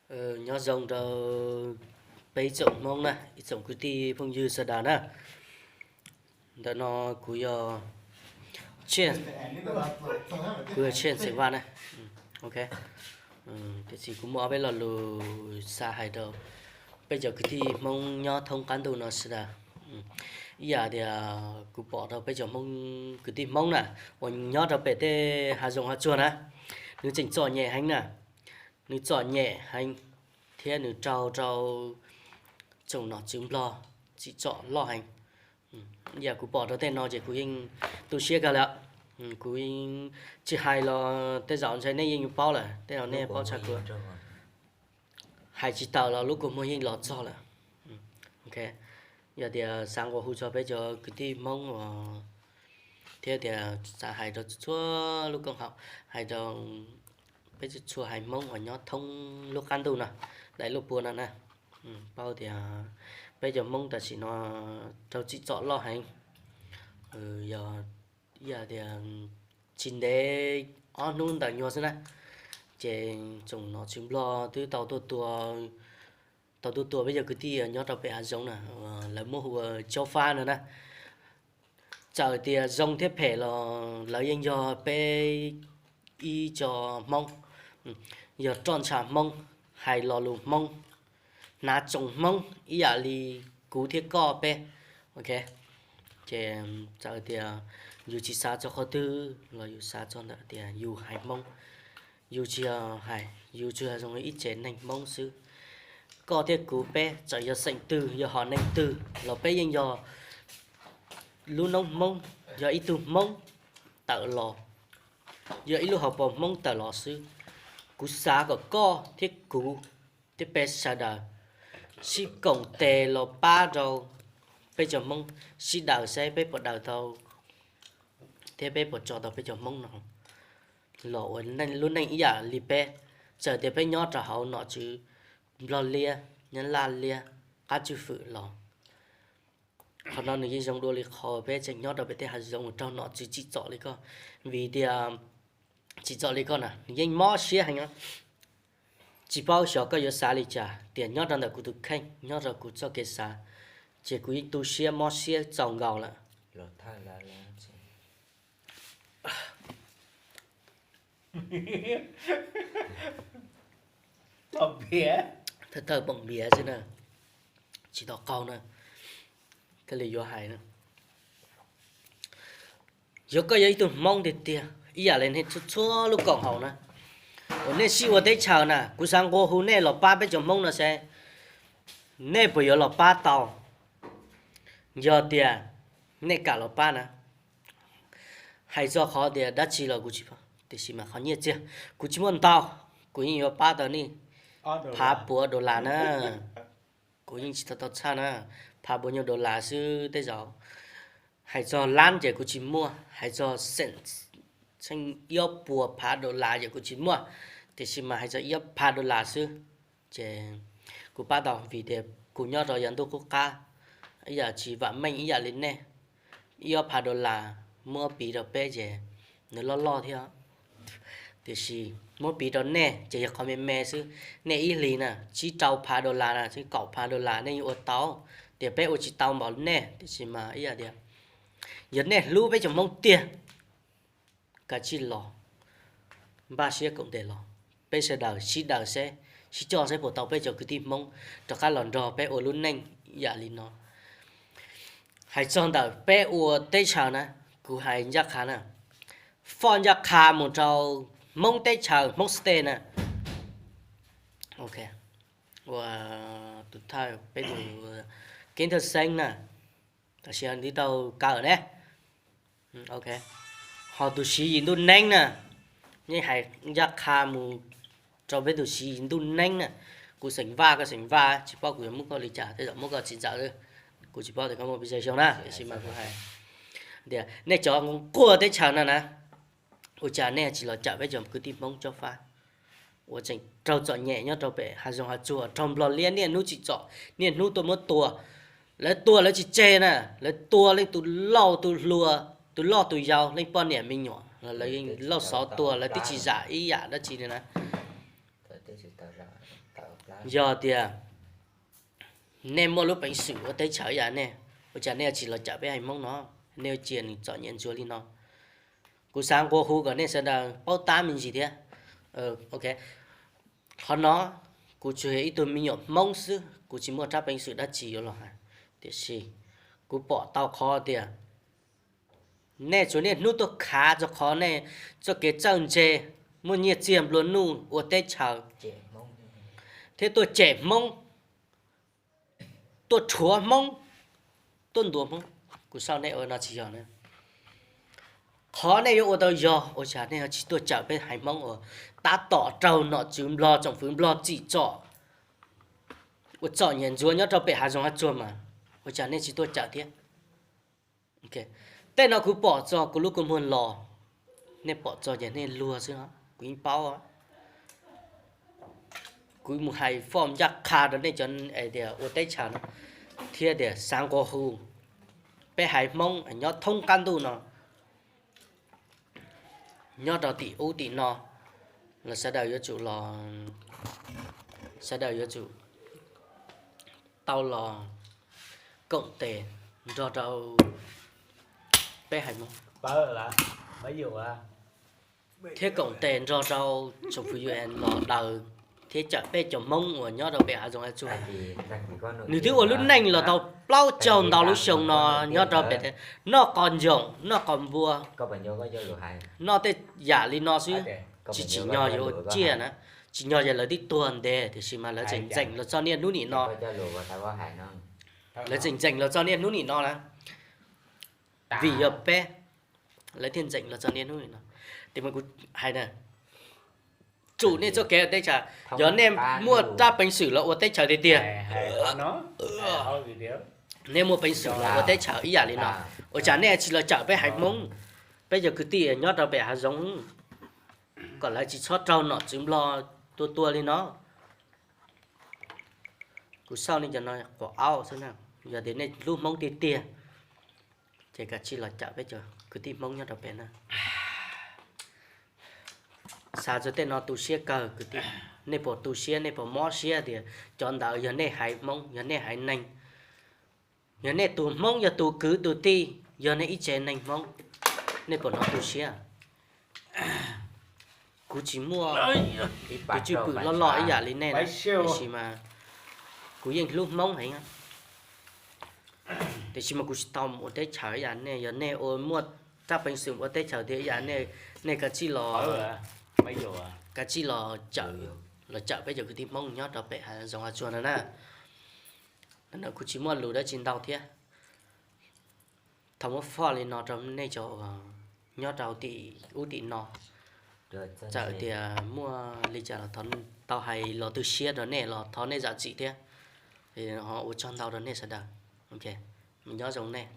Nyob zoo rau peb ib tsoom Hmoob na, ib tsoom kwv tij phooj ywg sawv daws na. Ntawm no kuv yog, kuv yog Tshiaj Xeem Vaj na. Ok. Tiam sis kuv muaj ob peb lo lus xav hais rau peb cov kwv tij Hmoob nyob thoob qab ntuj no sawv daws. Ib yam tias kuv pom rau peb cov Hmoob, kwv tij Hmoob na, uas nyob rau pem tej hav zoov hav tsuag na, nws tseem txom nyem heev na. Nws txom nyem heev thiab nws raug rau tsoom nom tswv Nplog tsim txom loj heev. Yam kuv pom rau tej no ces kuv yeej tu siab kawg lawm. Kuv tsis hais los tej zaum ntshe nej yeej yuav paub lawm, tej zaum nej paub tshaj kuv. Hais tsis tawm los lub kua muag yeej los txog lawm. Yog tias xav nqua hu txog peb cov kwv tij Hmoob uas, thiab tias xav hais rau txhua lub koom haum, hais rau peb txhua haiv Hmoob uas nyob thoob lub qab ntuj no, daim lub pua no na, paub tias peb cov Hmoob tam sim no raug tsim txom loj heev. Yog, yog tias tsis ntev ob hnub ntawm nyuag xwb na, ces tsoom nom tswv Nplog twb tau tuaj tua, tau tuaj tua peb cov kwv tij nyob rau pem hav zoov na, lawv muab hu ua Caub Fab no na. Txawm tias zoo thiab phem los lawv yeej yog peb ib co Hmoob, yog roj ntsha Hmoob, hais lo lus Hmoob, hnav tsoos Hmoob ib yam li kuv thiab koj peb. Ok, ces txawm tias yus tsis xav txog qhov twg los yus xav txog ntawm tias yus haiv Hmoob, yus tsis yog hais, yus tsuas yog zoo li ib tsev neeg Hmoob xwb. Koj thiab kuv peb txawm yog xeem twg, yog hom neeg twg los peb yeej yog lub noob Hmoob, yog ib tug Hmoob tawm los, yog ib lub hauv paus Hmoob tawm los xwb. Kuv xav kom koj thiab kuv thiab peb sawv daws sib koom tes los pab rau peb cov Hmoob sib daws saib peb puas daws tau thiab peb puas tso tau peb cov Hmoob no los ua lub neej ib yam li peb, txawm tias peb nyob rau hauv nom tswv Nplog liab, Nyab Laj liab, qab tswj fwm los. Qhov no nws yeej zoo dua li qhov peb tseem nyob rau pem tej hav zoov uas raug nom tswv tsim txom li koj, vim tias tsim txom li koj na nws yeej mob siab heev. Tsis paub xyov koj yuav xav li cas tias nyob rau ntawm kuv tus kheej, nyob rau kuv txoj kev xav, ces kuv yeej tu siab mob siab txaus nkaus lawm. Thawj thawj poom npiav xwb na, tsis tau qaug na, thiaj li yuav hais na. Yog koj yog ib tug Hmoob tiag tiag ib yam li nej txhua txhua lub koom haum na, uas nej sib ua teb chaws na, kuv xav nqua hu nej los pab peb cov Hmoob no seb nej puas yuav los pab tau. Yog tias nej kam los pab na, hais txog qhov tias dab tsi los kuv tsis, tiam sis mas qhov nyiaj txiag kuv tsis muaj ntau, kuv yeej yuav pab tau nej phav puav dollar na. Kuv yeej tsis tau tau txhaj na, phav puav nyuag dollar xwb tej zaum. Hais txog lab ces kuv tsis muaj, hais txog xeem, txheej ib ob puas phav dollar ces kuv tsis muaj, tiam sis mas hais txog ib ob phav dollar xwb. Ces kuv pab tau vim tias kuv nyob rau yav ntuj qub qab, ib yam tsis vam meej ib yam li nej. Ib ob phav dollar muab piv rau peb ces nws loj loj thiab, tiam sis muab piv rau nej ces yog qhov me me xwb. Nej ib hlis na tsib rau phav dollar na, tsib kaum phav dollar nej yeej ua tau, tias peb ua tsis tau npaum nej, tiam sis mas ib yam tias yog nej hlub peb cov Hmoob tiag, kav tsij los, npaj siab koom tes los, peb sawv daws sib daws seb, sib coj seb puas tau peb cov kwv tij Hmoob rov qab los nrog peb ua lub neej yam li no. Hais txog ntawm peb ua teb chaws na, kuv hais ncaj qha na, foj ncaj qha mus rau Hmoob teb chaws Hmoob State na. Ok, ua tus thawj peb tus Keeb Thawj Xeeb na, tam sim no twb tau kaw ne. Ok, ho tus Siv Yim Ntuj Neeb na, yeej hais ncaj qha mus rau peb tus Siv Yim Ntuj Neeb na. Kuv xeem Vaj, koj xeem Vaj, tsis paub kuv yuav muab koj li cas, tej zaum muab koj txiv ntxawm, kuv tsis paub tias koj muaj pes tsawg xyoo na, tiam sis mas kuv hais tias nej cov nquag teb chaws no na, ua cas nej tsis los cawm peb cov kwv tij Hmoob Cob Fab uas tseem raug txom nyem nyob rau pem hav zoov hav tsuag, raug Nplog liab niaj hnub tsim txom, niaj hnub tuaj muab tua. Lawv tua lawv tsis tseg na, lawv tua leej tus lauj tus hluas, tus loj tus yau, leej poj niam me nyuam los lawv yeej lauj xov tua, lawv twb tsis zam ib yam dab tsi li na. Yog tias nej muaj lub peev xwm ua teb chaws ib yam nej, ua cas nej tsis los cawm peb haiv Hmoob no? Nej cia nws txom nyem ntsuav li no. Kuv xav nqua hu kom nej sawv daws paub tab me ntsis thiab. Ok, qhov no kuv tsuas yog ib tug me nyuam Hmoob xwb, kuv tsis muaj rab peev xwm dab tsi yuav los hais, tiam sis kuv pom tau qhov tias nej tsuas niaj hnub tuaj khav txog qhov nej txoj kev txawj ntse, muaj nyiaj txiag nplua nuj ua teb chaws, thiab tuaj cem Hmoob, tuaj rhuav Hmoob, tuaj ntuas Hmoob. Kuv xav nej ua no tsis yog na. Qhov nej yuav ua tau yog ua cas nej tsis tuaj cawm peb haiv Hmoob uas tab tom raug nom tswv Nplog, tsoom fwv Nplog tsim txom, ua txom nyem ntsuav nyob rau pem hav zoov hav tsuag mas, ua cas nej tsis tuaj cawm thiab? Tej no kuv pom txog kuv lub kua muag los, nej pom txog ces nej luag xwb no, kuv yeej paub. Kuv mus hais foj ncaj qha rau nej cov tias ua teb chaws no, thiab tias xav nqua hu peb haiv Hmoob nyob thoob qab ntuj no, nyob rau tim ub tim no, los sawv daws yuav tsum los, sawv daws yuav tsum tau los koom tes nrog rau peb haiv Hmoob, thiab koom tes nrog rau tsoom fwv U N los daws thiab cawm peb cov Hmoob uas nyob rau pem hav zoov hav tsuag. Nws twb ua lub neej los tau plaub caug ntau lub xyoo no nyob rau pem, noj qos ntsoom, noj qos npua, noj tej yam li no xwb, tsis tsim nyog yuav ua tsiaj na, tsim nyog yog lawv twb tuag ntev tiam sis mas lawv tseem ntxeem los txog niaj hnub nim no. Lawv tseem ntxeem los txog niaj hnub nim no na, vim yog peb, lawv thiaj ntxeem los txog niaj hnub nim no. Tias mas kuv hais na, tsum nej txoj kev teb chaws, yog nej muaj rab peev xwm los ua teb chaws tiag tiag, nej muaj peev xwm los ua teb chaws ib yam li no, ua cas nej tsis los cawm peb haiv Hmoob, peb cov kwv tij nyob rau pem hav zoov, kom lawv tsis txhob raug nom tswv Nplog tua tua li no? Kuv xauj nej cov no quav aub xwb na. Yog tias nej hlub Hmoob tiag tiag, ces kav tsij los cawm peb cov kwv tij Hmoob nyob rau pem na. Xav txog tej no tu siab kawg kwv tij. Nej puas tu siab, nej puas mob siab tias cov ntawd yog nej haiv Hmoob, yog nej haiv neeg, yog nej tus Hmoob, yog tus kwv tus tij, yog nej ib tsev neeg Hmoob, nej puas hnov tu siab? Kuv tsis muaj tus cwj pwm loj loj ib yam li nej na, tiam sis mas kuv yeej hlub Hmoob heev. Tiam sis mas kuv tsis tau mus ua teb chaws ib yam nej, yog nej ua muaj rab peev xwm ua teb chaws tiag ib yam nej, nej kav tsij los, kav tsij los cawm, los cawm peb cov kwv tij Hmoob nyob rau pem hav zoov hav tsuag no na. Kuv tsis muaj lus dab tsi ntau thiab. Thaum muab foj li no rau nej cov uas nyob rau tim ub tim no, txawm tias muaj li cas los tau hais los tu siab rau nej los thov nej zam txim thiab. Ua tsaug ntau rau nej sawv daws. Nyob zoo nej.